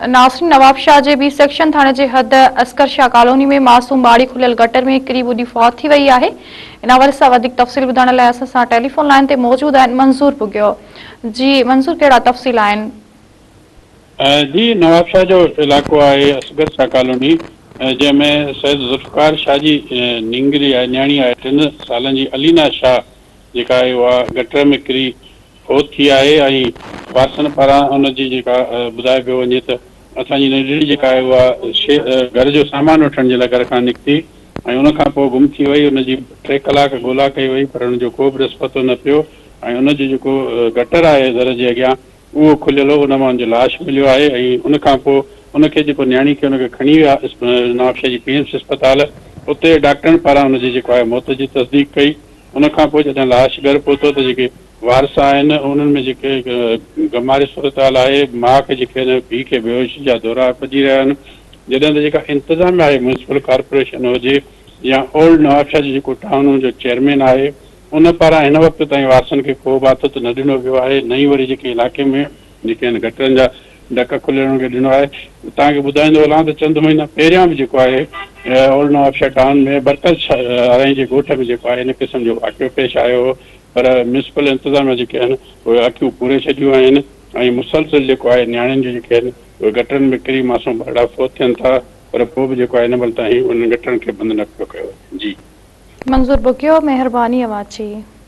ناصرين نوابشاهه جي B section ٿاڻي جي حد عسڪر شاهه ڪالوني ۾ معصوم ٻارڙي کليل گٽر ۾ ڪري ٻڏي فوت ٿي وئي آهي ان حوالي سان وڌيڪ تفصيل ٻڌائڻ لاء اسان سان ٽيليفون لائين تي موجود آهن منظور ٻگهيو جي منظور ڪهڙا تفصيل آهن. جي نوابشاهه جو علائقو آهي اصغر شاهه ڪالوني جنهن ۾ سيد ذوالفقار شاهه جي نينگري آهي نياڻي آهي ٽن سالن جي علينا شاهه جيڪا آهي اها گٽر ۾ ڪري فوت ٿي آهي ۽ وارثن پاران ان جي جيڪا ٻڌايو پيو وڃي ته اسان جي ننڍڙي جيڪا آهي اها شي گهر جو سامان وٺڻ جي لاء گهر کان نڪتي ۽ ان کان پوء گم ٿي وئي ان جي ٽي ڪلاڪ ڳولا ڪئي وئي پر ان جو ڪو به ڏس پتو نه پيو ۽ ان جو جيڪو گٽر آهي در جي اڳيان اهو کليل هو ان مان ان جو لاش مليو آهي ۽ ان کان پوء ان کي جيڪو نياڻي کي ان کي کڻي ويا نوابشاهه جي پي ايم سي اسپتال اتي ڊاڪٽرن پاران ان جي جيڪو آهي موت جي تصديق ڪئي ان کان پوء جڏهن لاش گهر پهتو ته جيڪي وارث آهن انهن ۾ جيڪي غم واري صورتحال آهي، ماء کي جيڪي آهن پيء کي بيهوشي جا دورا پئجي رهيا آهن، جڏهن ته جيڪا انتظاميا آهي ميونسپل ڪارپوريشن هجي يا اولڊ نوابشاهه جو جيڪو ٽائون ان جو چيئرمين آهي ان پاران هن وقت تائين وارثن کي ڪو به آٿت نه ڏنو ويو آهي نه ئي وري جيڪي علائقي ۾ جيڪي آهن گٽرن جا ڍڪ کليل انهن کي ڏنو آهي. توهان کي ٻڌائيندو هلان ته چند مهينا پهريان به جيڪو آهي اولڊ نوابشاهه ٽائون ۾ برڪت آرائين جي ڳوٺ ۾ جيڪو آهي ان قسم جو واقعو پيش آيو هو پر ميونسپل انتظاميا جيڪي آهن اهي اکيون پوري ڇڏيون آهن ۽ مسلسل جيڪو آهي نياڻين جون جيڪي آهن اهي گٽرن ۾ ڪري معصوم ٻارڙا فوت ٿين ٿا پر پوء به جيڪو آهي هن مهل تائين انهن گٽرن کي بند نه پيو ڪيو وڃي. جي. منظور ٻگهيو مهرباني اوهان جي.